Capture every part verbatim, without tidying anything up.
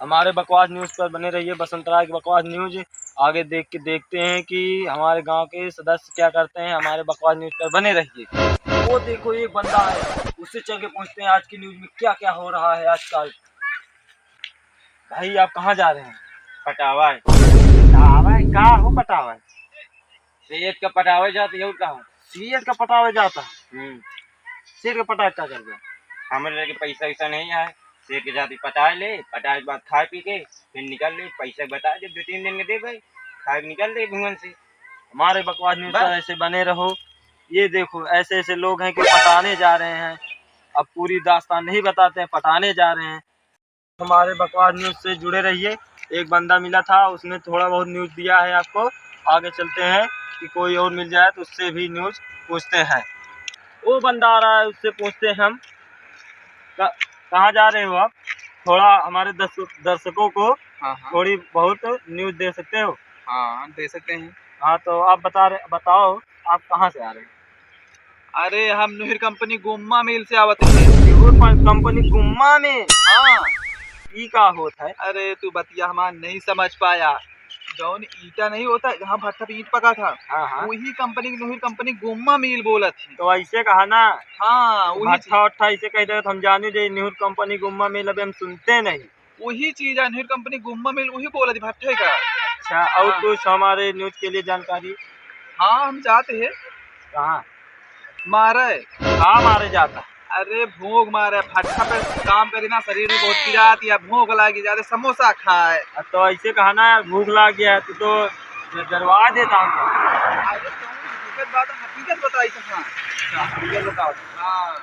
हमारे बकवास न्यूज पर बने रहिए, बसंत राय की बकवास न्यूज। आगे देख के देखते हैं कि हमारे गांव के सदस्य क्या करते हैं। हमारे बकवास न्यूज पर बने रहिए। वो देखो, एक बंदा है, उससे चल के पूछते हैं आज की न्यूज में क्या क्या हो रहा है आजकल। भाई, आप कहाँ जा रहे हैं? पटावा है। पटावा है? का हो पटावा है? सेठ का पटावे जात है, और कहाँ? सेठ का पटावे जाता है? हम्म। सेठ का पटावे का करबे? हमरे लगे पैसा वैसा नहीं है। सेठ के जाती पटाए ले, पटाए के बाद खाए पी के फिर निकल ले, पैसा बता दे, दो तीन दिन के दे भाई, खाए के निकल ले भुवन से। हमारे बकवास न्यूज पर बस। ऐसे बने रहो। ये देखो, ऐसे ऐसे लोग हैं कि पटाने जा रहे हैं। अब पूरी दास्तान नहीं बताते हैं, पटाने जा रहे हैं। हमारे बकवास न्यूज से जुड़े रहिए। एक बंदा मिला था, उसने थोड़ा बहुत न्यूज दिया है आपको। आगे चलते हैं कि कोई और मिल जाए तो उससे भी न्यूज पूछते हैं। वो बंदा आ रहा है, उससे पूछते हैं हम। क-, कहाँ जा रहे हो आप? थोड़ा हमारे दर्श-, दर्शकों को हाँ, हाँ। थोड़ी बहुत न्यूज दे सकते हो? हाँ, दे सकते हैं। हाँ, तो आप बता रहे, बताओ, आप कहाँ से आ रहे हो? अरे, हम नुहिर कंपनी गुम्मा मिल से आवत है। नुहिर प-, कंपनी गुम्मा में? हाँ। ई का होत है? अरे, तू बतिया हमार नहीं समझ पाया। जौन ईटा नहीं होता, जहाँ भट्ठा पे ईंट पका था, हाँ, हाँ। वही कंपनी, नुहिर कंपनी गुम्मा मिल बोलत है। तो ऐसे कहा ना। हाँ, वही भट्ठा चीज। वट्ठा ऐसे कह दे तो हम जाने जे नुहिर कंपनी गुम्मा मिल, अबे हम सुनते नहीं। वही चीज है, नुहिर कंपनी गुम्मा मिल, वही बोलत है भट्ठे का। अच्छा, और हाँ। कुछ हमारे न्यूज के लिए जानकारी? हाँ, हम जाते हैं। कहाँ? मारे। कहाँ मारे जाता? अरे, भूख मारे, भट्ठा पे काम करी ना, शरीर में बहुत पीड़ा आती है, भूख लागी, जाते समोसा खाए। अब तो ऐसे कहा ना यार, भूख लाग गया है, तू तो डरवा देता हमको। अरे, कौन हकीकत बात है, हकीकत बताई तो हाँ। अच्छा, हकीकत बताओ। हाँ।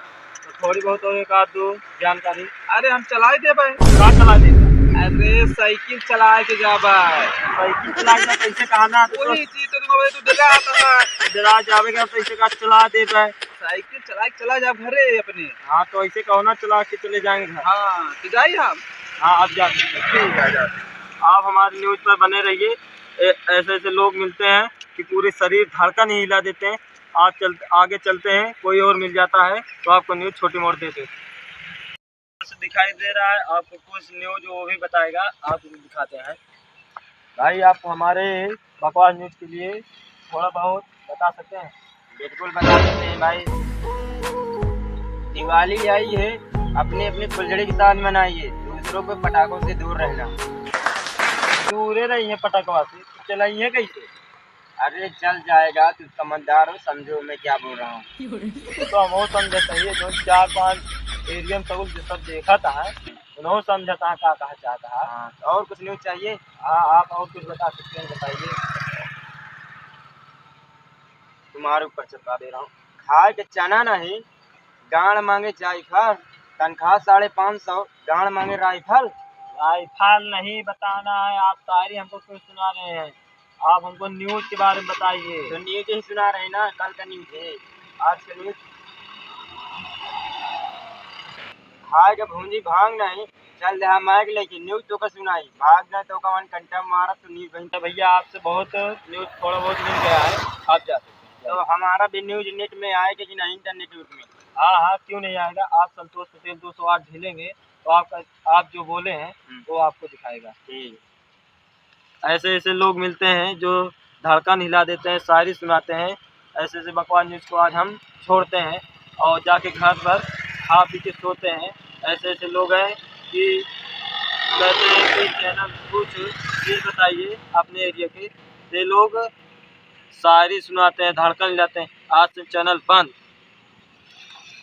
तो थोड़ी बहुत और एक आध दो जानकारी। अरे, हम चलाए देबे। का चला देबे? अरे, साइकिल चलाए के जाबे। साइकिल चलाए के कैसे कहा ना? तो वही चीज तो तुम, तू डरा था। डरा जाबे का, कैसे का चला देबे? साइकिल चलाए के चला जा घरे अपने। हाँ, तो ऐसे कहो ना, चला के चले जाएंगे घर। हाँ, तो जाइए हम। हाँ, आप जा सकते हैं। ठीक है, जा सकते हैं। आप हमारे न्यूज पर बने रहिए। ए-, ऐसे ऐसे लोग मिलते हैं कि पूरे शरीर धड़कन ही हिला देते हैं। आप चल, आगे चलते हैं, कोई और मिल जाता है तो आपको न्यूज छोटी मोड़ देते हैं। दिखाई दे रहा है आपको कुछ न्यूज, वो भी बताएगा, आपको दिखाते हैं। भाई, आप हमारे बकवास न्यूज के लिए थोड़ा बहुत बता सकते हैं? बिल्कुल बता सकते हैं भाई। दिवाली आई है, अपने अपने फुलझड़ी के साथ मनाइए, दूसरों को पटाखों से दूर रहना। दूरे रही है पटाखवा से, तो चलाइए कैसे? अरे चल जाएगा, तू समझदार हो, समझो मैं क्या बोल रहा हूँ। तो हम वो समझता है, ये जो चार पांच एरिया में सब, सब देखा था, उन्हों समझता है का कहा चाहता है। हाँ, तो और कुछ न्यूज चाहिए? हाँ, आप और कुछ बता सकते हैं, बताइए। तुम्हारे ऊपर चपका दे रहा हूँ। खाए के चना नहीं, गांड मांगे जायफल, तनख्वाह साढ़े पाँच सौ, गांड मांगे राइफल। राइफल नहीं बताना है, आप शायरी हमको क्यों सुना रहे हैं? आप हमको न्यूज के बारे में बताइए। तो न्यूज ही सुना रहे ना, कल का न्यूज है, आज का न्यूज। खाए के भूंजी भांग नहीं, चल दे हम माइक लेके न्यूज तो का सुनाई, भाग जाए तो का वन कंटा मारत तो न्यूज वहीं। तो भैया, आपसे बहुत न्यूज थोड़ा बहुत मिल गया है, आप जा सकते हैं। तो हमारा भी न्यूज नेट में आएगा कि नहीं, इंटरनेट में? हाँ, हाँ, क्यों नहीं आएगा? आप संतोष पटेल दो सौ आठ झेलेंगे, तो आपका, आप जो बोले हैं, हम्म। वो आपको दिखाएगा। ठीक। ऐसे ऐसे लोग मिलते हैं जो धड़कन हिला देते हैं, शायरी सुनाते हैं। ऐसे ऐसे बकवास न्यूज को आज हम छोड़ते हैं और जाके घर पर खा पी के सोते हैं। ऐसे ऐसे लोग हैं कि कहते हैं कि चैनल कुछ चीज बताइए अपने एरिया के। ये लोग शायरी सुनाते हैं, धड़कन हिलाते हैं। आज से चैनल बंद।